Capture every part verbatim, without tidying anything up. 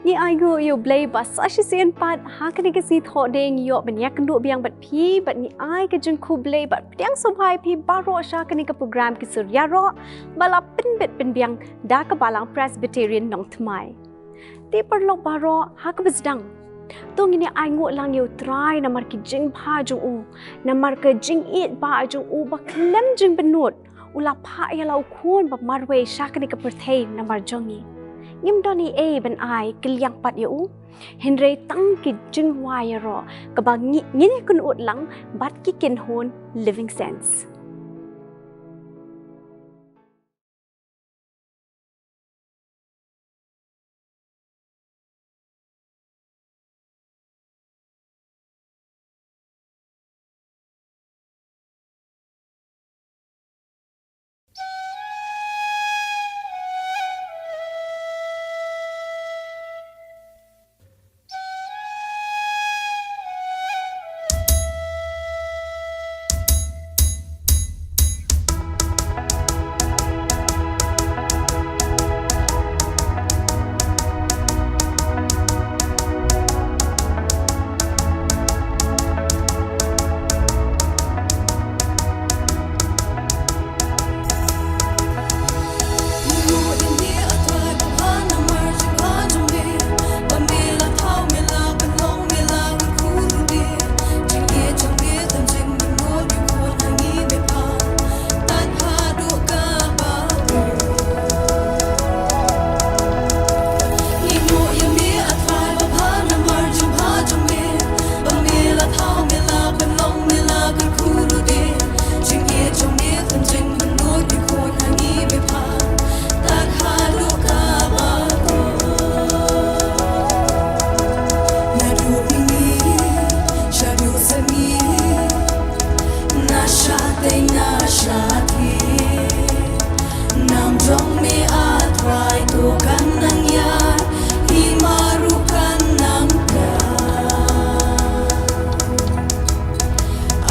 Ngi ainguh ïa U Blei ba sa shisien pat ha kane ka sngi Thohdieng ngi ïoh ban ïakynduh biang bad phi bad ngi ai ka jingkhublei bad pdiang sngewbha ïa phi baroh sha kane ka program Ki Sur Ïaroh ba la pynbit pynbiang da ka Balang Presbyterian Nongthymmai. Te paralok baroh, ha kaba sdang to ngin ïa ainguh lang ïa U Trai namar ki jingbha jong u, namar ka jingïeit ba jong u ba khlem jingbynnud u la phah ïa la U Khun ba marwei sha kane ka pyrthei namar jong ngi. Ngim don ei ei ban ai kylliang pat ïa u, hynrei tang ki jingrwai ïaroh kaba ngi, ngin ïa kynnoh lang bad ki kynhun Living Sense.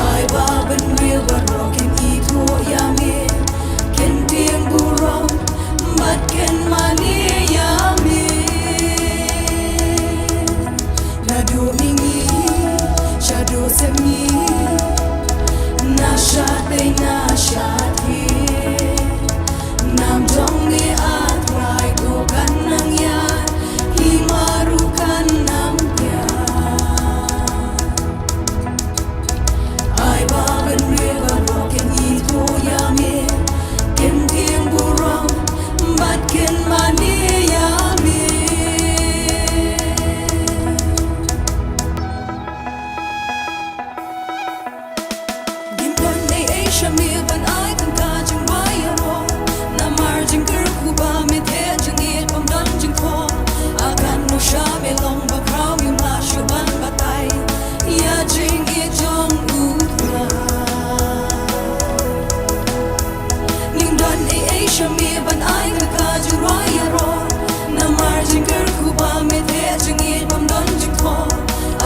Ai ba bynriew baroh kin ithuh ïa me, kin tieng burom bad kin mane ïa me. Naduh mihngi shaduh sepngi, na shatei na shathie, nam jong me A Trai ko kan nang ïaid, hima ruh kan nang pdiang. Ai ba bynriew baroh kin ithuh ïa me, kin tieng burom bad kin mane ïa me. Ngim don ei ei sha me ban ai tang ka jingrwai ïaroh, namar jingkyrkhu ba me theh jingïeit bym don jingthoh. A katno sha me long bakhraw, ngim lah shuh ban batai ïa jingïeit jong U Trai. Ngim don ei ei sha me ban ai tang ka jingrwai ïaroh, namar jingkyrkhu ba me theh jingïeit bym don jingthoh.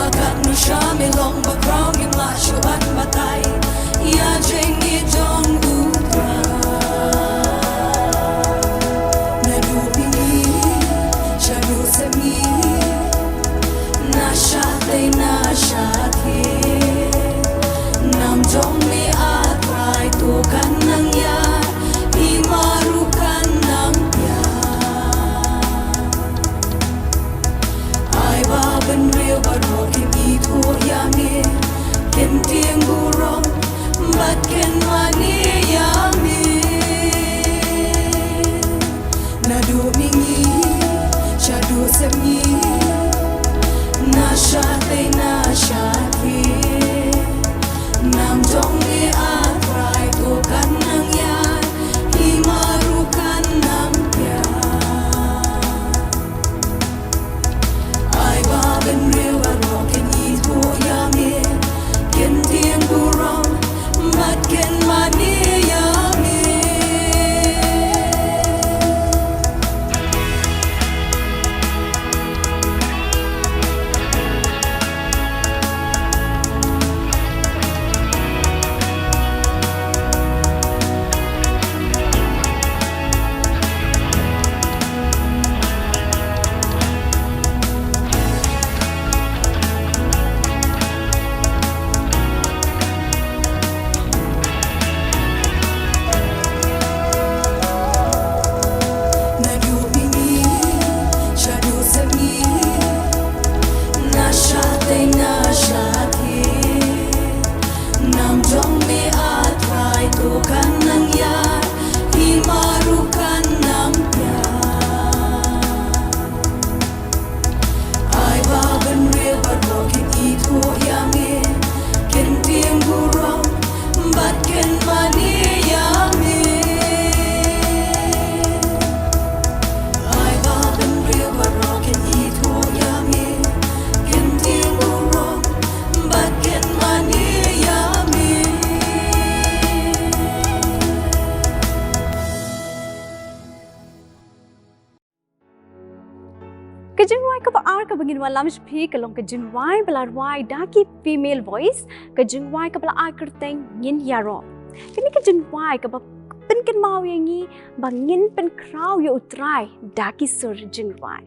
A katno sha me long bakhraw, ngim lah shuh ban batai ïa jingïeit jong U Trai. Naduh mihngi shaduh sepngi, na shatei na shathie, nam jong me A Trai ko kan nang ïaid, hima ruh kan nang pdiang. Ai ba bynriew baroh kin ithuh ïa me, kin tieng burom bad kin Jingrwai kaba ar kaba ngin wallam sha phi ka long ka jingrwai ba la rwai da ki female voice, ka jingrwai kaba la ai kyrteng Ngin Ïaroh. Kane ka jingrwai kaba pynkynmaw ïa ngi ba ngin pynkhraw ïa U Trai da ki sur jingrwai.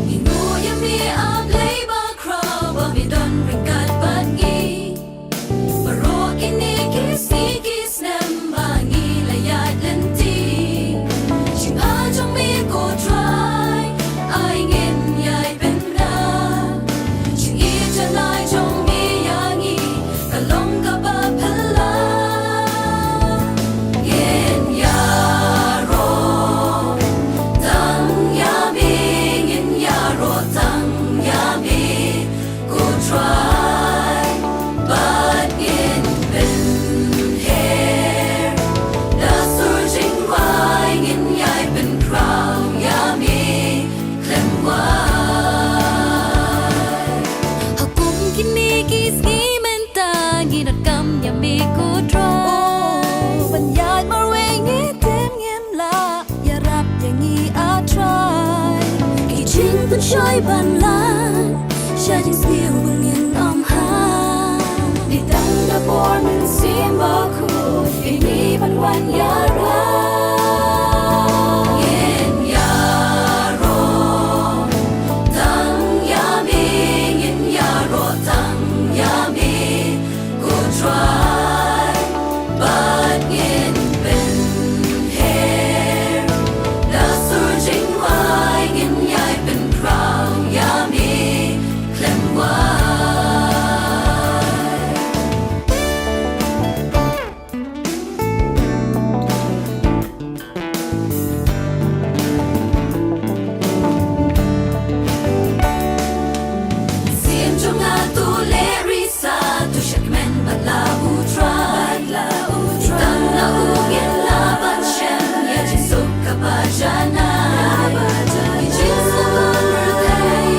Ngi nguh ïa me, A Blei bakhraw, ba me don ryngkat bad ngi. Baroh kine ki sngi ki snem ba ngi la ïaid lynti, jingïaid jong me ko Trai, ai ngin ïai pynbna. Jingïeit janai jong me ïa ngi ka long kaba phylla. Ngin ïaroh tang ïa me, ngin ïaroh tang ïa me ko Trai, bad ngin pynher da sur jingrwai, ngin ïai pynkhraw ïa me khlem wai. Ha kum kine ki sngi mynta ngi donkam ïa me ko Trai. Ban ïaid marwei ngi tip ngim lah ïarap ïa ngi, A Trai. Ki jingpynshoi ban lait sha jingsniew ba ngin ym hap. Dei tang da bor Mynsiem Bakhuid ïa ngi ban wan ïarap. Ngin ïaroh tang ïa me, ngin ïaroh tang ïa me ko Trai, bad ngin pynher da sur jingrwai, ngin ïai pynkhraw ïa me khlem wai. Mynsiem jong nga to leh risa, to shakmen bad la U Trai. Tang na u ngin lah ban shem ïa jingsuk kaba janai. Ki jingsuk kaba pyrthei,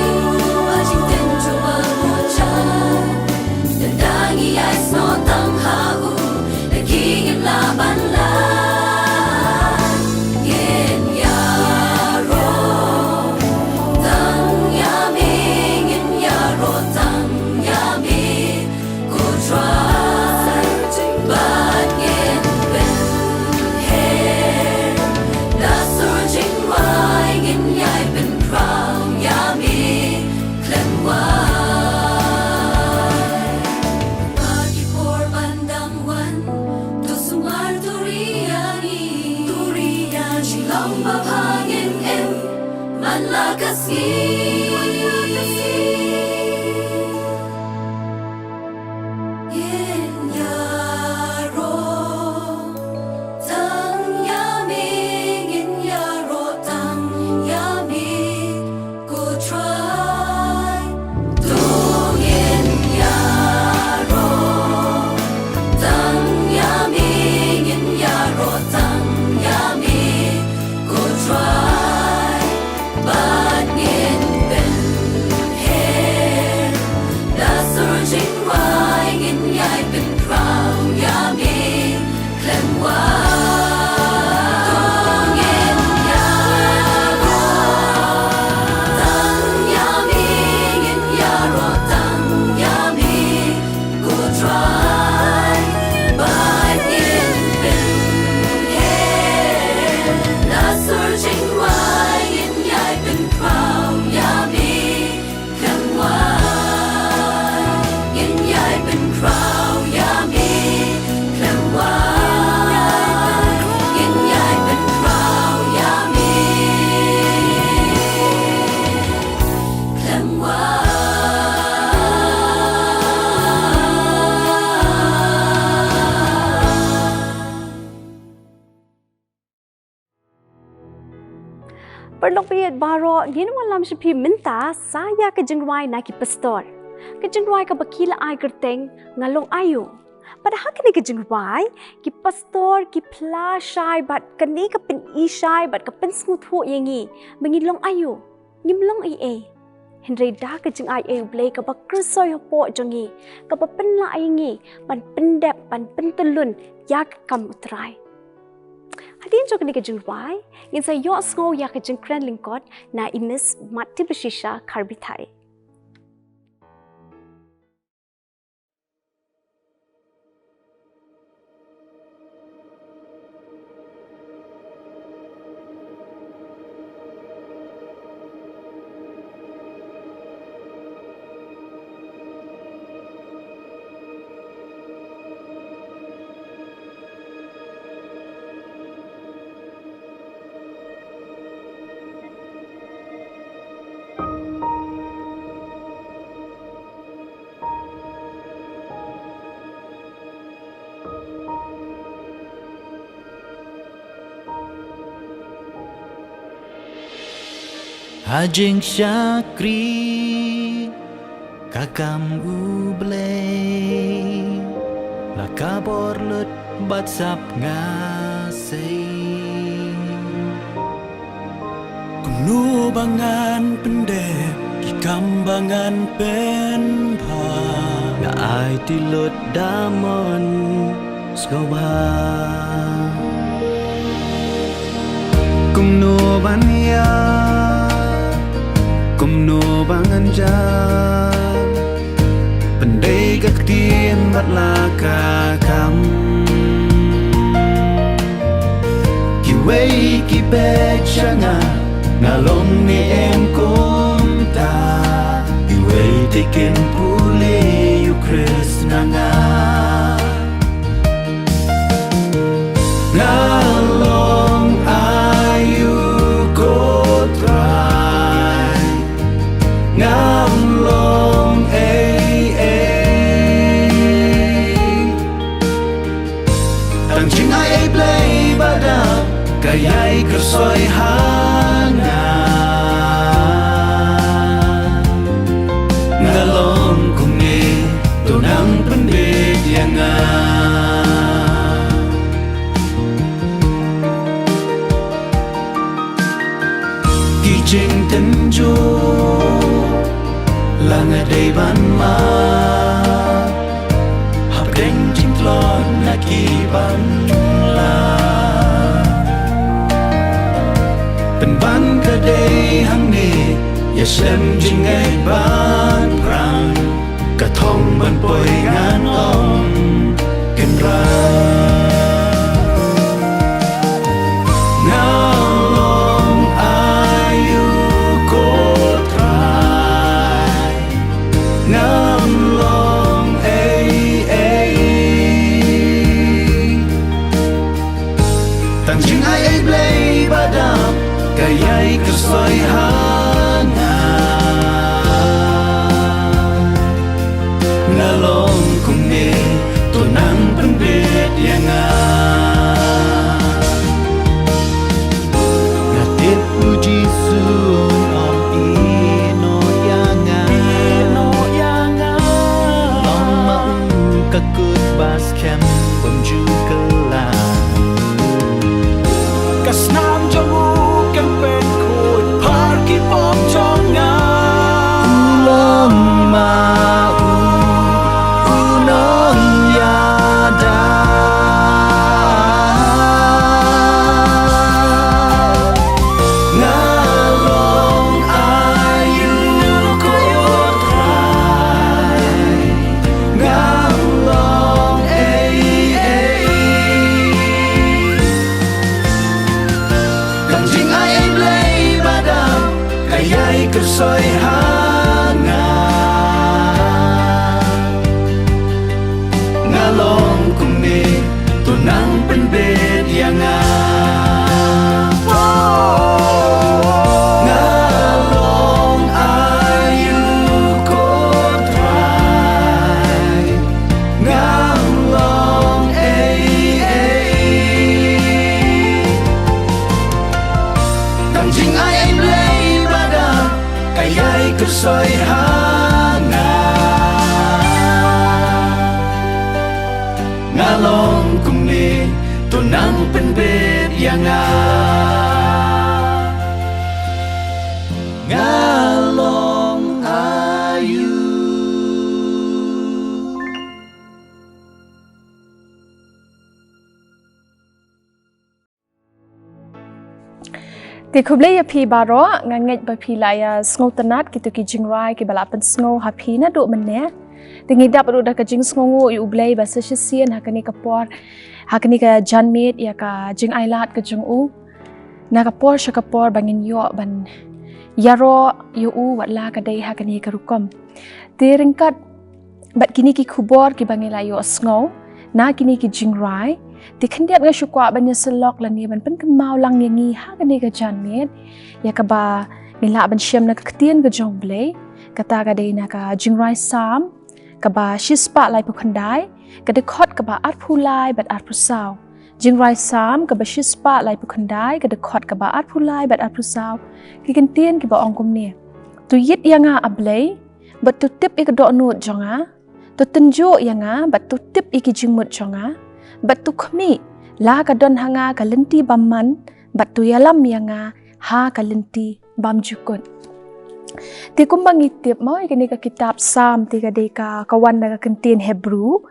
ba jingtip jong ba u Trai. Tang da ngi ïai snoh tang ha u, da ki ngim lah ban lait. Ngin ïaroh tang ïa me, ngin ïaroh tang ïa me ko Trai, bad ngin pynher da sur jingrwai, ngin ïai pynkhraw ïa me khlem wai. Ba ki por ban dang wan, to sumar to ri ïa ngi, to ri ïa ngi. Jinglong babha ngin im man la ka sngi. Ngin ïaroh tang ïa me, ngin ïaroh tang ïa me ko Trai. To ngin ïaroh tang ïa me, ngin ïaroh tang ïa me ko Trai. Bad ngin pynher da sur jingrwai, ngin ïai pynkhraw ïa me khlem wai. To ngin ïaroh tang ïa me, ngin ïaroh tang ïa me ko Trai, bad ngin pynher da sur jingrwai, ngin ïai pynkhraw ïa me khlem wai. Ngin ïai pynkhraw ïa me khlem wai. Ngin ïai pynkhraw ïa me khlem wai. Paralok baieit baroh, ngin wallam sha phi mynta sa ïa ka jingrwai na ki pastor. Ka jingrwai kaba ki la ai kyrteng Nga Long Aiu. Bad ha kane ka jingrwai, ki pastor ki phla shai bad kane ka pyni shai bad ka pynsngewthuh ïa ngi ba ngi long aiu, ngim long ei ei. Hynrei da ka jingai ei U Blei kaba kyrsoi hapoh jong ngi, kaba pynlah ïa ngi ban pyndep, ban pyntyllun ïa ka kam U Trai. Hadien jong kane ka jingrwai, ngin sa ïohsngew ïa ka jingkren lyngkot na i Miss Mati Bashisha Kharbithai. Ha jingshakri ka kam U Blei, la ka bor lut bad sap nga sei. Kumno ba ngan pyndep ki kam ba ngan pynbha? Nga aiti lut da mon sngewbha. Kumno ban ïa, kumno ba ngan jam, pyndei ka ktien bad la ka kam. Kiwei ki beit sha nga, nga long ne em kumta. Kiwei te kin pule ïa U Khrist na nga. Nga long aïu ko Trai, ngam long ei ei. Tang jingai ei Blei ba dap ka ïai kyrsoi ha nga. Nga long kumne, to nang pynbeit ïa nga. Ki jingtynjuh la nga dei ban mad, hapdeng jingtlot na ki ban lah. Pynban ka dei hangne, ïa slem jingngeit bad pyrang. Ka thong ban poi ngan ong Kynrad. Nga long aïu ko Trai, ngam long ei ei. Tang jingai ei Blei ba dap ka ïai kyrsoi ha nga. Nga long kumne, to nang pynbeit ïa nga. Nga tip U Jisu un ong ïehnoh ïa nga. Ïehnoh ïa nga. Long ma u ka kut ba skhem bym ju kylla. Ka snam jong u kan pynkhuid phar ki pop jong nga. U long ma u, u nongïada. Nga long aïu ko Trai, ngam long ei ei. Tang jingai ei Blei ba dap ka ïai kyrsoi ha nga. Nga long kumne, to nang pynbeit ïa nga. Nga long aïu ko Trai, ngam long ei ei. Tang jingai ei Blei ba dap ka ïai kyrsoi ha nga. Nga long kumne, to nang pynbeit ïa nga. Nga long Te khublei ïa phi baroh, nga ngeit ba phi la ïa sngewtynnat kito ki jingrwai kiba la pynsngew ha phi naduh mynne. Te ngi dap ruh da ka jingsngewnguh ïa U Blei ba sa shisien ha kane ka por, ha kane ka janmiet ïa ka jingailad ka jong u. Na ka por sha ka por ba ngin ïoh ban ïaroh ïa u wat la ka dei ha kane ka rukom. Te ryngkat bad kine ki khubor kiba ngi la ïohsngew na kine ki jingrwai, te khyndiat nga shu kwah ban ïasyllok lane ban pynkynmaw lang ïa ngi ha kane ka janmiet ïa kaba ngi lah ban shem na ka ktien ka jong U Blei. Kata ka dei na ka jingrwai Salm kaba shispah laiphew khyndai, ka dkhot kaba arphew lai bad arphew saw. Jingrwai Salm kaba shispah laiphew khyndai, ka dkhot kaba arphew lai bad arphew saw. Ki kyntien kiba ong kumne: To ïit ïa nga, A Blei, bad to tip ïa ka dohnud jong nga. To tynjuh ïa nga bad to tip ïa ki jingmut jong nga. Bad to khmih la ka don ha nga ka lynti bymman, bad to ïalam ïa nga ha ka lynti bymjukut. Te kumba ngi tip mo, ïa kane ka kitab Salm te ka dei ka, ka wan na ka ktien Hebru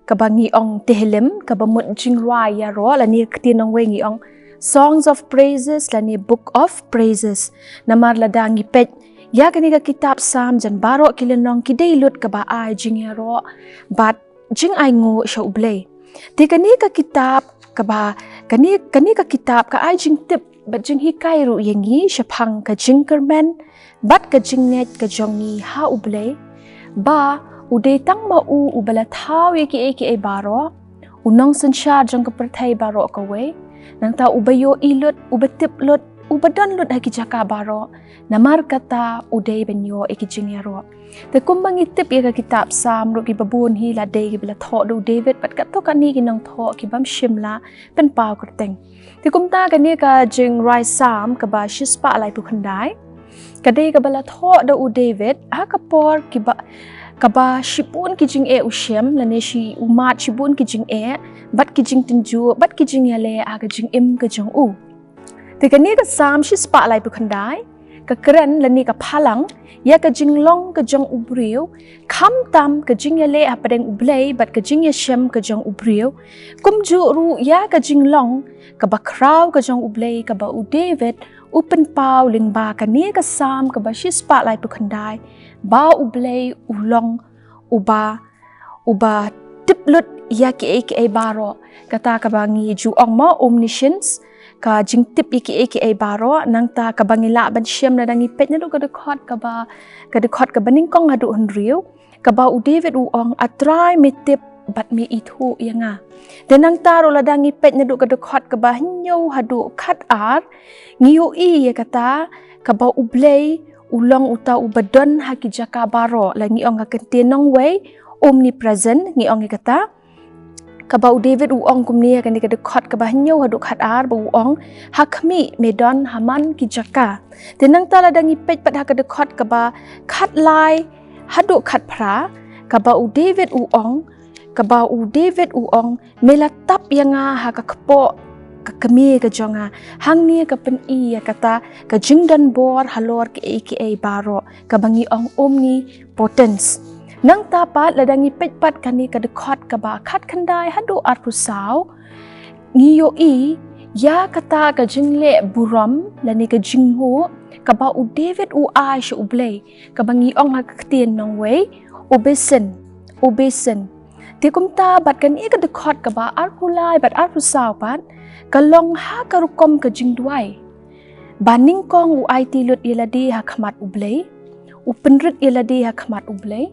kaba ngi ong Tehillim, kaba mut jingrwai ïaroh, lane ka ktien nongwei ngi ong Songs of Praises lane Book of Praises. Namar lada ngi peit ïa kane ka kitab Salm jan baroh ki lynnong ki dei lut kaba ai jingïaroh bad jingainguh sha U Blei. Te kane ka kitab kaba, kane, kane ka kitab ka ai jingtip bad jinghikai ruh ïa ngi shaphang ka jingkyrmen bad ka jingngeit ka jong ngi ha U Blei, ba u dei tang ma u uba la thaw ïa kiei kiei baroh, u nongsynshar jong ka pyrthei baroh kawei, nangta uba ïohi lut, uba tip lut, uba don lut ha ki jaka baroh. Namar kata u dei ban ïoh ïa ki jingïaroh. Te kumba ngi tip ïa ka kitab Salm ruh, kiba bun hi la dei kiba la thoh da u David bad katto katne ki nongthoh ki bym shym la pynpaw kyrteng. Te kumta kane ka jingrwai Salm kaba shispah laiphew khyndai ka dei kaba la thoh da u David ha ka por kiba, kaba shibun ki jingeh u shem, lane shi u mad shibun ki jingeh bad ki jingtynjuh bad ki jingïaleh ha ka jingim ka jong u. Te kane ka Salm shispah laiphew khyndai ka kren lane ka phalang ïa ka jinglong ka jong u briew, khamtam ka jingïaleh hapdeng U Blei bad ka jingïashem ka jong u briew, kumjuh ruh ïa ka jinglong kaba khraw ka jong U Blei, kaba u David u pynpaw lyngba kane ka Salm kaba shispah laiphew khyndai, ba U Blei u long uba, uba tip lut ïa kiei kiei baroh. Kata kaba ngi ju ong mo omniscience, ka jingtip ïa kiei kiei baroh. Nangta kaba ngi lah ban shem lada ngi peit naduh ka dkhot kaba, ka dkhot kaba nyngkong haduh hynriew, kaba u David u ong, A Trai, me tip bad me ithuh ïa nga. Te nangta ruh lada ngi peit naduh ka dkhot kaba hynñiew haduh khatar, ngi ïohi ïa kata, kaba U Blei u long uta uba don ha ki jaka baroh, la ngi ong ha ka ktien nongwei omnipresent ngi ong ïa kata. Kaba u David u ong kumne ha kane ka dkhot kaba hynñiew haduh khatar, ba u ong, Ha khmih me don ha man ki jaka. Te nangta lada ngi peit pat ha ka dkhot kaba khatlai haduh khatphra, kaba u David u ong, kaba u David u ong, Me la tap ïa nga ha ka kpoh ka kmie ka jong nga. Hangne ka pyni ïa kata ka jingdonbor halor kiei kiei baroh, kaba ngi ong omnipotence. Nangta pat lada ngi peit pat kane ka dkhot kaba khatkhyndai haduh arphew saw, ngi ïohi ïa kata ka jingleh burom lane ka jingnguh kaba u David u ai sha U Blei, kaba ngi ong ha ka ktien nongwei obeisant, obeisant. Te kumta bad kane ka dkhot kaba arphew lai bad arphew saw pat ka long ha ka rukom ka jingduwai, ba nyngkong u aiti lut ïa lade ha khmat U Blei, u pynrit ïa lade ha khmat U Blei.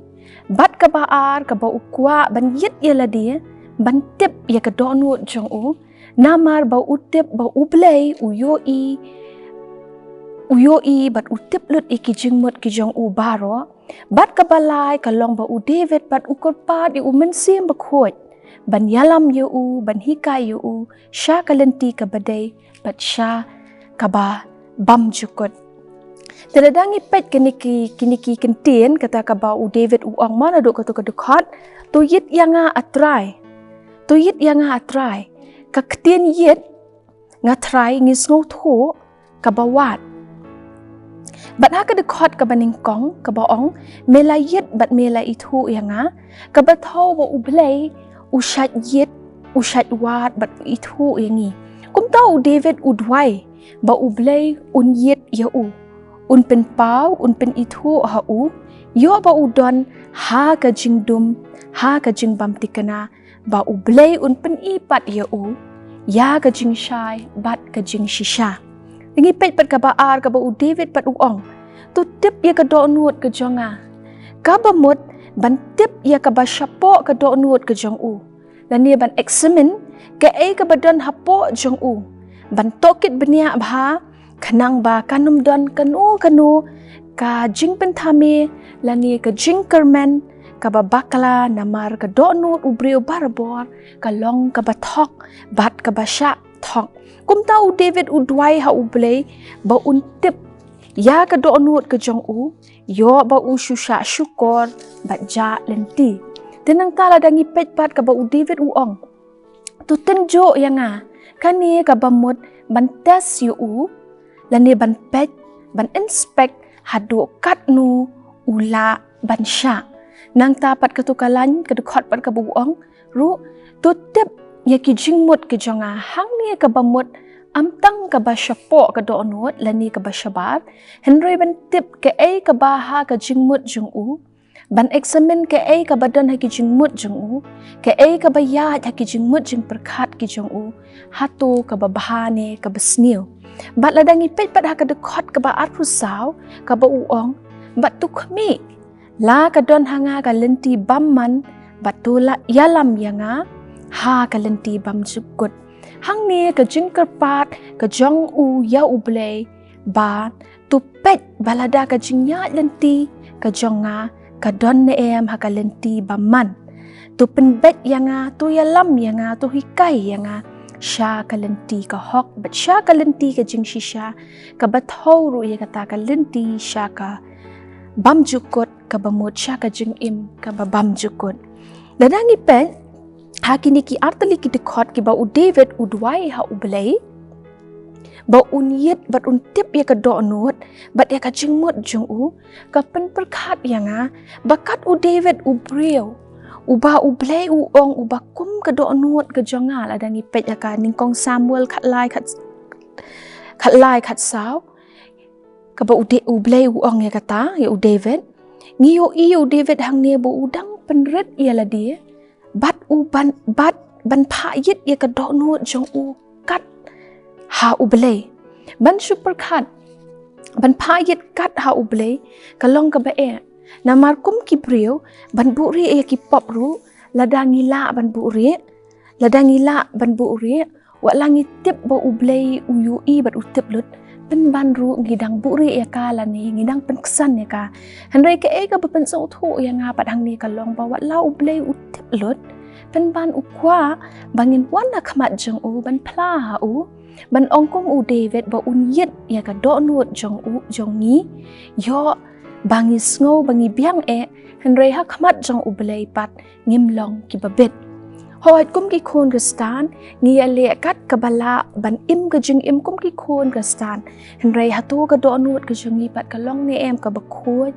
Bad kaba ar, kaba u kwah ban ïit ïa lade ban tip ïa ka dohnud jong u, namar ba u tip ba U Blei u ïohi, u ïohi bad u tip lut ïa ki jingmut ki jong u baroh. Bad kaba lai ka long ba u David pat u kyrpad ïa u Mynsiem Bakhuid ban ïalam ïa u, ban hikai ïa u sha ka lynti kaba dei bad sha kaba bymjukut. Te lada ngi peit kine ki, kine ki kyntien, kata kaba u David u ong mo naduh kato ka dkhot, To ïit ïa nga, A Trai. To ïit ïa nga, A Trai. Ka ktien ïit, nga Trai, ngi sngewthuh kaba wad. Bad ha ka dkhot kaba nyngkong kaba ong, Me la ïit bad me la ithuh ïa nga, kaba thew ba U Blei u shait ïit, u shait wad bad u ithuh ïa ngi. Kumta u David u duwai ba U Blei un ïit ïa u, un pynpaw, un pynithuh ha u, ïoh ba u don ha ka jingdum, ha ka jingbymthikna, ba U Blei un pyni pat ïa u ïa ka jingshai bad ka jingshisha. Ngi peit pat kaba ar, kaba u David pat u ong, to tip ïa ka dohnud ka jong nga, kaba mut ban tip ïa kaba shapoh ka dohnud ka jong u, lane ban examine kaei kaba don hapoh jong u, ban tohkit bniah bha, khnang ba kan ym don kano kano ka jingpynthame lane ka jingkyrmen kaba bakla, namar ka dohnud u briew barabor ka long kaba thok bad kaba shah thok. Kumta u David u duwai ha U Blei ba un tip ïa ka dohnud ka jong u, ïoh ba u shu shah shukor bad jah lynti. Te nangta lada ngi peit pat, kaba u David u ong, to tynjuh ïa nga kane kaba mut ban test ïa u, lane ban peit, ban inspect haduh katno u lah ban shah. Nangta pat kato ka lain, ka dkhot pat kaba u ong ruh, to tip ïa ki jingmut ki jong nga. Hangne kaba mut ym tang kaba shapoh ka dohnud lane kaba shabar, hynrei ban tip kaei kaba ha ka jingmut jong u, ban examine kaei kaba don ha ki jingmut jong u, kaei kaba ïaid ha ki jingmut jingpyrkhat ki jong u, hato kaba bha ne kaba sniew. Bad lada ngi peit pat ha ka dkhot kaba arphew saw, kaba u ong, bad to khmih la ka don ha nga ka lynti bymman, bad to la ïalam ïa nga ha ka lynti bymjukut. Hangne ka jingkyrpad ka jong u ïa U Blei ba to peit ba lada ka jingïaid lynti ka jong nga ka don ne em ha ka lynti bymman. To pynbeit ïa nga, to ïalam ïa nga, to hikai ïa nga sha ka lynti ka hok bad sha ka lynti ka jingshisha, kaba thew ruh ïa kata ka lynti sha ka bymjukut, kaba mut sha ka jingim kaba bymjukut. Lada ngi peit ha kine ki artylli ki dkhot kiba u David u duwai ha U Blei ba un ïit bad un tip ïa ka dohnud bad ïa ka jingmut jong u, ka pynpyrkhat ïa nga ba kat u David u briew uba U Blei u ong uba kum ka dohnud ka jong nga. Lada ngi peit ha ka Nyngkong Samuel khatlai khat, khatlai khatsaw, kaba u De-, U Blei u ong ïa kata ïa u David. Ngi ïohi ïa u David hangne ba u dang pynrit ïa lade bad u ban, bad ban phah ïit ïa ka dohnud jong u kat ha U Blei. Ban shu pyrkhat ban phah ïit kat ha U Blei ka long kaba eh. Namar kum ki briew, ban buhrieh ïa ki pop ruh, lada ngi lah ban buhrieh, lada ngi lah ban buhrieh, wat la ngi tip ba U Blei u ïohi bad u tip lut, pynban ruh ngi dang buhrieh ïa ka lane ngi dang pynksan ïa ka. Hynrei kaei kaba pynsngewthuh ïa nga pat hangne ka long ba wat la U Blei u tip lut, pynban u kwah ba ngin wan ha khmat jong u ban phla ha u, ban ong kum u David ba un ïit ïa ka dohnud jong u, jong ngi, ïoh ba ngi sngew ba ngi biang eh, hynrei ha khmat jong U Blei pat ngim long kiba bit. Hooid, kum ki khun Khristan ngi ïaleh kat kaba lah ban im ka jingim kum ki khun Khristan, hynrei hato ka dohnud ka jong ngi pat ka long ne em kaba khuid,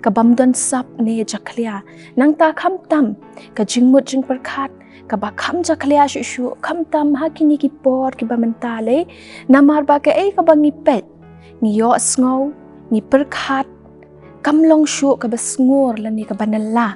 kabym don sap ne jakhlia? Nangta khamtam ka jingmut jingpyrkhat kaba kham jakhlia shuh shuh, khamtam ha kine ki por kiba mynta lei, namar ba kaei kaba ngi peit, ngi ïohsngew, ngi pyrkhat, kam long shuh kaba sngur lane kaba nylla.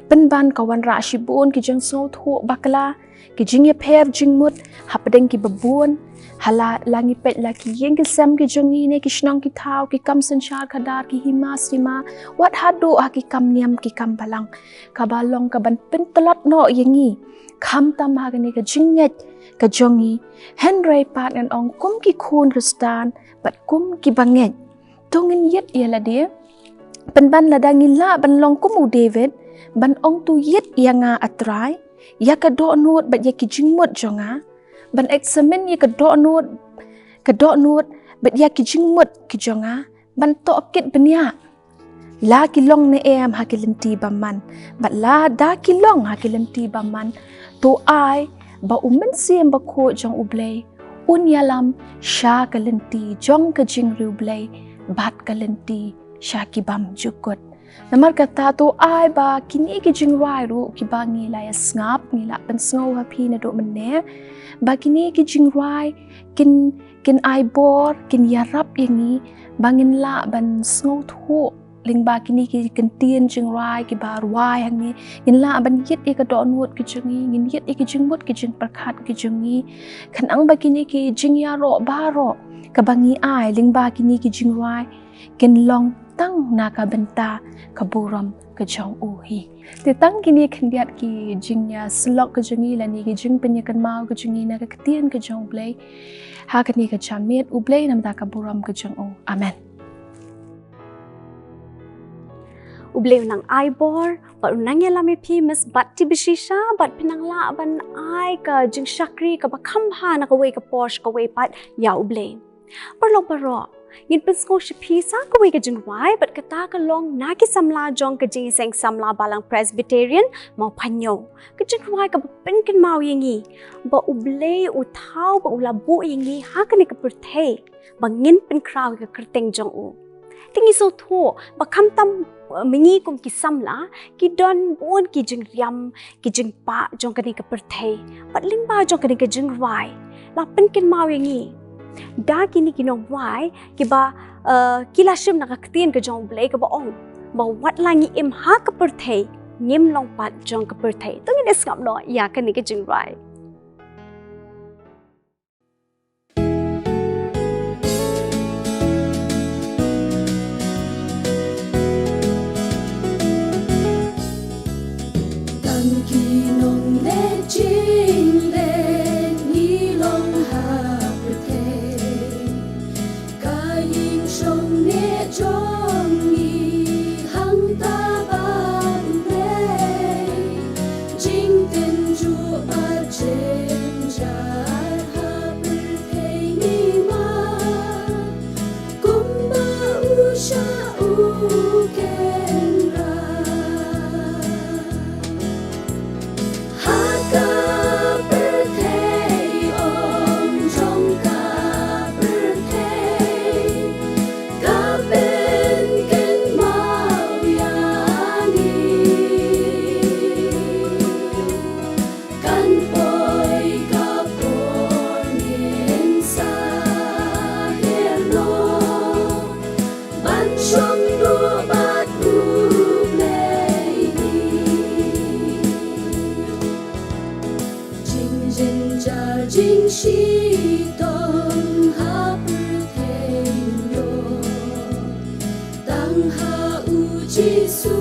Pynban ka wanrah shibun ki jingsngewthuh bakla, ki jingïapher jingmut hapdeng kiba bun. Ha la, la ngi peit la ki ïing ki sem ki jong ngi ne ki shnong ki thaw, ki kam synshar khadar, ki hima sima, wat haduh ha ki kam niam ki kam balang, kaba long kaban pyntlot noh ïa ngi, khamtam ha kane ka jingngeit ka jong ngi. Hynrei pat ngan ong kum ki khun Khristan bad kum kiba ngeit, to ngin ïit ïa lade. Pynban lada ngi lah ban long kum u David, ban ong to ïit ïa nga, A Trai, ïa ka dohnud bad ïa ki jingmut jong nga, ban examine ïa ka dohnud, ka dohnud bad ïa ki jingmut ki jong nga, ban tohkit bniah la ki long ne em ha ki lynti bymman, bad lada ki long ha ki lynti bymman, to ai ba U Mynsiem Bakhuid jong U Blei un ïalam sha ka lynti jong ka jingriewblei bad ka lynti sha ki bymjukut. Namar kata to ai ba kine ki jingrwai ruh kiba ngi la ïa sngap, ngi la pynsngew ha phi naduh mynne, ba kine ki jingrwai kin, kin ai bor, kin ïarap ïa ngi ba ngin lah ban sngewthuh lyngba kine ki kyntien jingrwai kiba rwai hangne, ngin lah ban ïit ïa ka dohnud ka jong ngi, ngin ïit ïa ki jingmut ki jingpyrkhat ki jong ngi. Khnang ba kine ki jingïaroh baroh kaba ngi ai lyngba kine ki jingrwai kin long tang na ka bynta ka burom ka jong u hi. Te tang kine khyndiat ki jingïasyllok ka jong ngi lane ki jingpynïakynmaw ka jong ngi na ka ktien ka jong U Blei ha kane ka janmiet, U Blei un ïa ïada ka burom ka jong u. Amen. U Blei un nang ai bor bad un nang ïalam ïa phi, Miss Bati Bishisha, bad phin nang lah ban ai ka jingshakri kaba kham bha na kawei ka por sha kawei pat ïa U Blei. Paralok baroh, ngin pynsngew sha phi sa kawei ka jingrwai, bad kata ka long na ki samla jong ka Jingïaseng Samla Balang Presbyterian Mawphanñiew. Ka jingrwai kaba pynkynmaw ïa ngi ba U Blei u thaw ba u la buh ïa ngi ha kane ka pyrthei ba ngin pynkhraw ïa ka kyrteng jong u. Te ngi sngewthuh ba khamtam, eh, ma ngi kum ki samla, ki don bun ki jingriam, ki jingpah jong kane ka pyrthei. Bad lyngba jong kane ka jingrwai la pynkynmaw ïa ngi da kine ki nongrwai kiba, eh, ki la shim na ka ktien ka jong U Blei kaba ong ba wat la ngi im ha ka pyrthei, ngim long pat jong ka pyrthei. To ngin ïa sngap noh ïa kane ka jingrwai. Tang ki nongleh jingleh ngi long ha pyrthei. Ka ïing shong neh jong ngi hangta ba U Blei. Jingtynjuh bad jynjar ha pyrthei ngi mad, kumba u shah u kynrad. Ha ka pyrthei, ong jong ka pyrthei, ka pynkynmaw ïa ngi. Kan poi ka por ngin sa her noh ban shong duh bad U Blei hi. Jingjynjar jingshitom ha pyrthei ïoh, tang ha U Jisu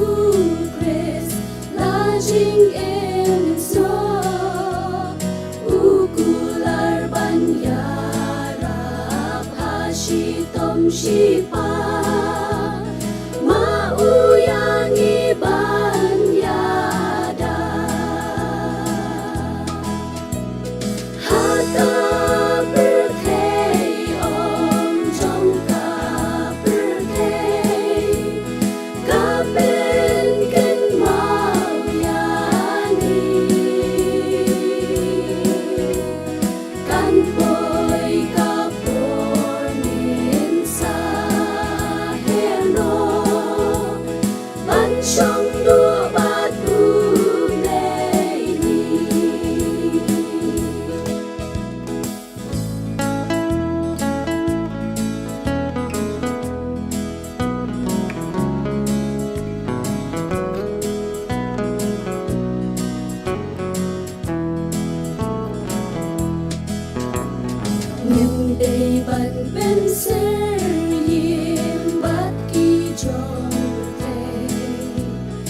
Khrist la jingim snoh. U kular ban ïarap ha shitom shiphang, ma u ïa ngi ban ïada. Ha ka pyrthei, ong jong ka pyrthei, ka pynkynmaw ïa ngi. Kan poi ka por ngin sa her noh ban shong duh bad U Blei hi. Ngim dei ban pynser ïing bad ki jong pyrthei.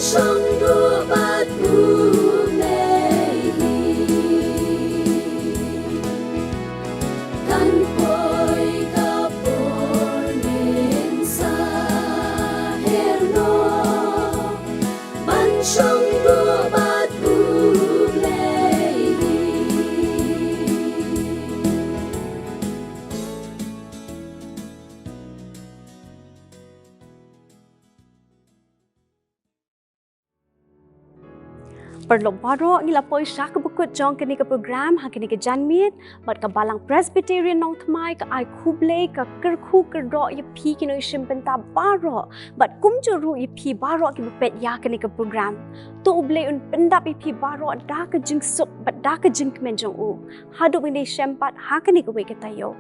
Shong duh bad U Blei hi. Kan poi ka por ngin sa her noh. Ban shong duh bad U Blei hi. Paralok baroh, ngi la poi sha kaba kut jong kane ka program ha kane ka janmiet, bad ka Balang Presbyterian Nongthymmai ka ai khublei, ka kyrkhu kyrdoh ïa phi ki nongshim bynta baroh, bad kumjuh ruh ïa phi baroh kiba peit ïa kane ka program. To U Blei un pyndap ïa phi baroh da ka jingsuk bad da ka jingkmen jong u. Haduh ngin ïashem pat ha kane kawei ka taïew.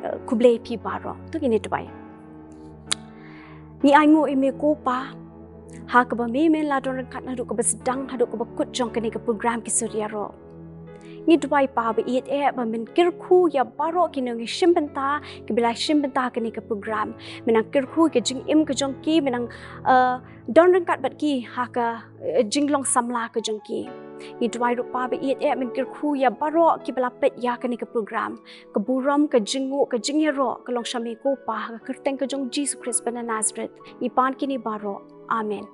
Eh, khublei ïa phi baroh. To ngin ïa duwai. Ngi ainguh ïa me ko Pa, ha kaba me men la don ryngkat naduh kaba sdang haduh kaba kut jong kane ka program Ki Sur Ïaroh. Ngi duwai Pa ba ïeit eh ba men kyrkhu ïa baroh ki nongshim bynta kiba la shim bynta kane ka program. Men nang kyrkhu ka jingim ka jong ki, men nang, eh, don ryngkat bad ki ha ka, eh, jinglong samla ka jong ki. Ngi duwai ruh Pa ba ïeit eh men kyrkhu ïa baroh kiba la peit ïa kane ka program. Ka burom, ka jingnguh, ka jingïaroh ka long sha me ko Pa, ha ka kyrteng ka jong Jisu Khrist ba na Nasareth. Ngi pan kine baroh. Amen.